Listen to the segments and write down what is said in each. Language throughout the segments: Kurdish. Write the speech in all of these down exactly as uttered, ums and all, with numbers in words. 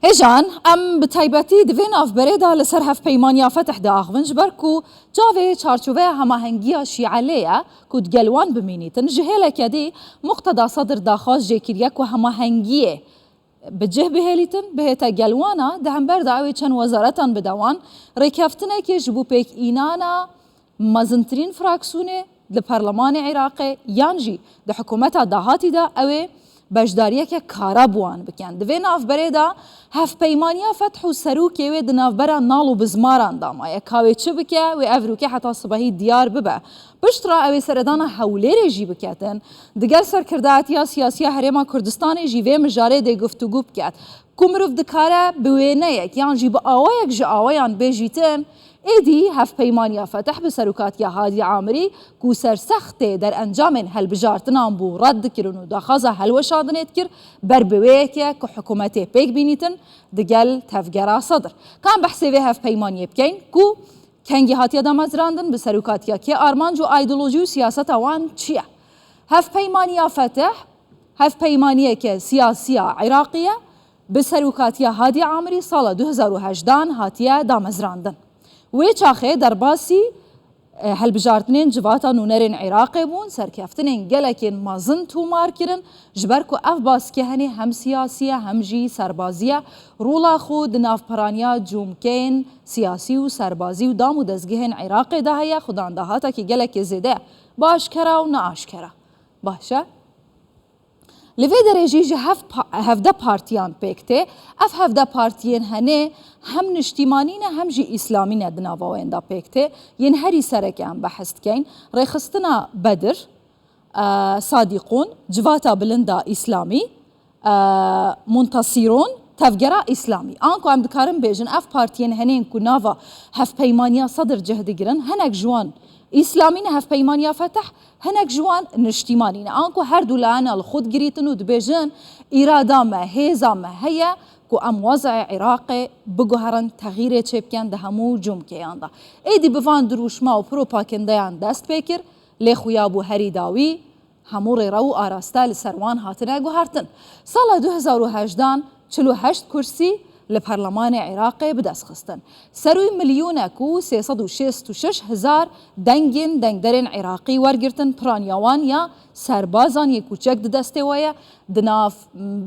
Hêjan, em bi taybetî di vê navberê de li ser hevpeymaniya Fetih diaxivin, ji ber ku çavê çarçoveya hemahengiya şîelê ye ku digel wan bimînîtin, ji hêleke dî Muqteda Sedir daxwaz jê kiriye ku hemahengiyê bi cih bihêlîtin, bihête gel wana, di hember de ew ê çend wezaretan bide wan, rêkeftinekê ji bo pêkînana mezintirîn fraksûnê li Perlemanê Iraqê yan jî di hikûmeta dahatî de ew ê beşdariyeke kara bi wan bikin. Di vê navberê de hevpeymaniya Feth û serokê wê di navbera nal û bizmaran de maye. Ka wê çi bike, wê ev rûkê heta sibehî diyar bibe. Piştre ew ê seredana Hewlêrê jî biketin. Digel serkirdayetiya siyasî ya Herêma Kurdistanê jî vê mijarê dê guftûgû biket. Ku mirov dikare bi wêneyek yan jî bi awayek ji awayan bêjîtin, êdî hevpeymaniya Fetih bi serokatiya Hadî Amirî ku sersextê derencamên helbijartinan bû red dikirin û daxwaza helweşandinê dikir, ber bi wê yekê ku hikûmetê pêk bînîtin digel tevgera Sedir. Ka em behsê vê hevpeymaniyê bikeyn ku kengî hatiye damezrandin, bi serokatiya kê, armanc û aydolojî û siyaseta wan çi ye? Hevpeymaniya Fetih, hevpeymaniyeke siyasî ya Iraqî ye, bi serokatiya Hadî Amirî sala du hezar û hejdehan hatiye damezrandin. Wê çaxê derbasî, e, helbijartinên civata nûnerên Iraqê bûn, serkeftinên gelekên mezin tomar kirin, ji ber ku ev baskê henê hem siyasî ye, hem jî serbazî ye. Rola xwe di navperaniya cûmkeyên siyasî û serbazî û dam û dezgehên Iraqê de heye, xudan dahatekî gelekê zêde ye, bi aşkera û neaşkera. Baş e. Li vê derê jî ji hev pa-, hevdeh partiyan pêk tê. Ev hevdeh partiyên henê hem niştîmanî ne, hem jî îslamî ne, di nava wan de pêk tê. Yên herî sereke em behs dikeyn. Rêxistina Bedir, e, Sadîqûn, Civata Bilind a Îslamî, e, Muntasîrûn, Tevgera Îslamî. Anku em dikarin bêjin, ev partiyên henên ku nava hevpeymaniya Sedir cih digirin, hinek ji wan îslamî ne, hevpeymaniya Fetih, hinek ji wan niştîmanî ne. Anku her du layena li xwe digirîtin û dibêjin, îrada me, hêza me heye ku em wez'ê Iraqê biguherin, texîrê çêbikin di hemû cûmkeyan de. Êdî bi van dirûşma û propagandeyan dest pê kir, lê xuya bû herî dawî, hemû rêrew û araste li ser wan hatine guhertin. Sala du hezar û hejdehan çil û heşt kursî li Perlemanê Iraqê bi dest xistin. Serûy milyonek û sê sed û şêst û şeş hezar dengên dengderên Iraqî wergirtin, piraniya wan ya serbazan yê ku çek di destê we ye, di nav,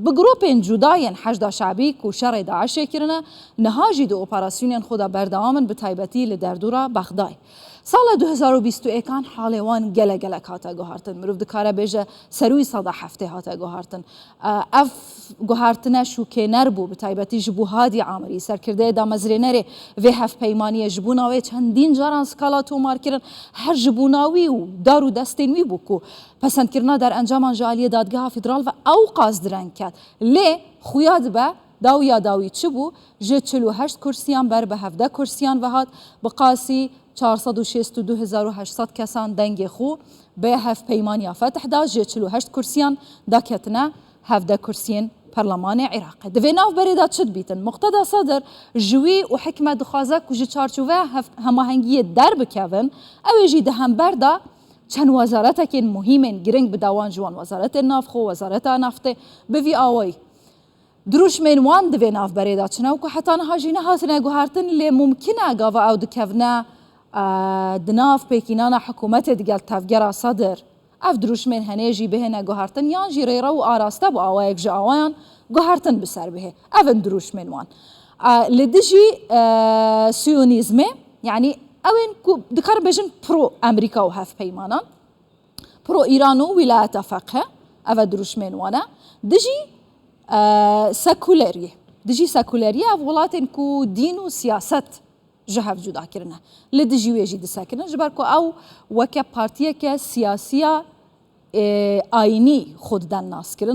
bi grûpên cuda yên Heşda Şebî ku şerê DAIŞê kirine, niha jî di operasyonên xwe de berdewam in, bi taybetî li derdora Bexdayê. Sala du hezar û bîst û yek an halê wan gelek gelek hate guhartin. Mirov dikare bêje serûyî sala heftê hate guhartin. E, ev guhartine şûkêner bû, bi taybetî ji bo Hadî Amirî, serkirdeyê damezrênerê vê hevpeymaniyê, ji bona wê çendîn caran skala tomar kirin. Her ji bona wî û dar û destên wî bû ku pesendkirina derencaman ji aliyê Dadgeha Federal ve ew qas direng ket. Lê xuya dibe, dawiya dawî çi bû? Ji çil û heşt kursiyan ber bi hevdeh kursiyan ve hat, bi qasî çar sed û şêst û du hezar û heşt sed kesan dengê xwe bi hevpeymaniya Fetih da, ji çil û heşt kursiyan daketine hevdeh kursiyên Perlemanê Iraqê. Di vê navberê de çi dibîtin? Muqteda Sedir ji wî û hikmet dixwaze ku ji çarçoveya hev-, hemahengiyê derbikevin, ew ê jî di hember de çend wezaretekên muhîmên giring bide wan, ji wan wezaretên navxwe, wezareta naftê, bi vî awayî. Dirûşmên wan di vê navberê de çi ne ku heta niha jî nehatine guhertin, lê mumkin e gava ew dikevne, e, di nav pêkînana hikûmetê digel tevgera Sedir. Ev dirûşmên henê jî bihêne guhertin, yan jî rêrew û araste bi awayek ji awayan guhertin bi ser bihê. Ev in dirûşmên wan. E, li dijî, e, siyonîzmê, yanî ew ên ku dikarin bêjin pro Amerîka û hevpeymanan, pro Îran û Wîlayeta Feqe, ev e dirûşmên wan e. Dijî, e, sekuleriyê. Dijî sekuleriyê ev welatên ku dîn û siyaset ji hev cuda kirine. Li dijî wê jî disekinin, ji ber ku ew weke partiyeke siyasiya, e, ayînî xwe diden naskirin.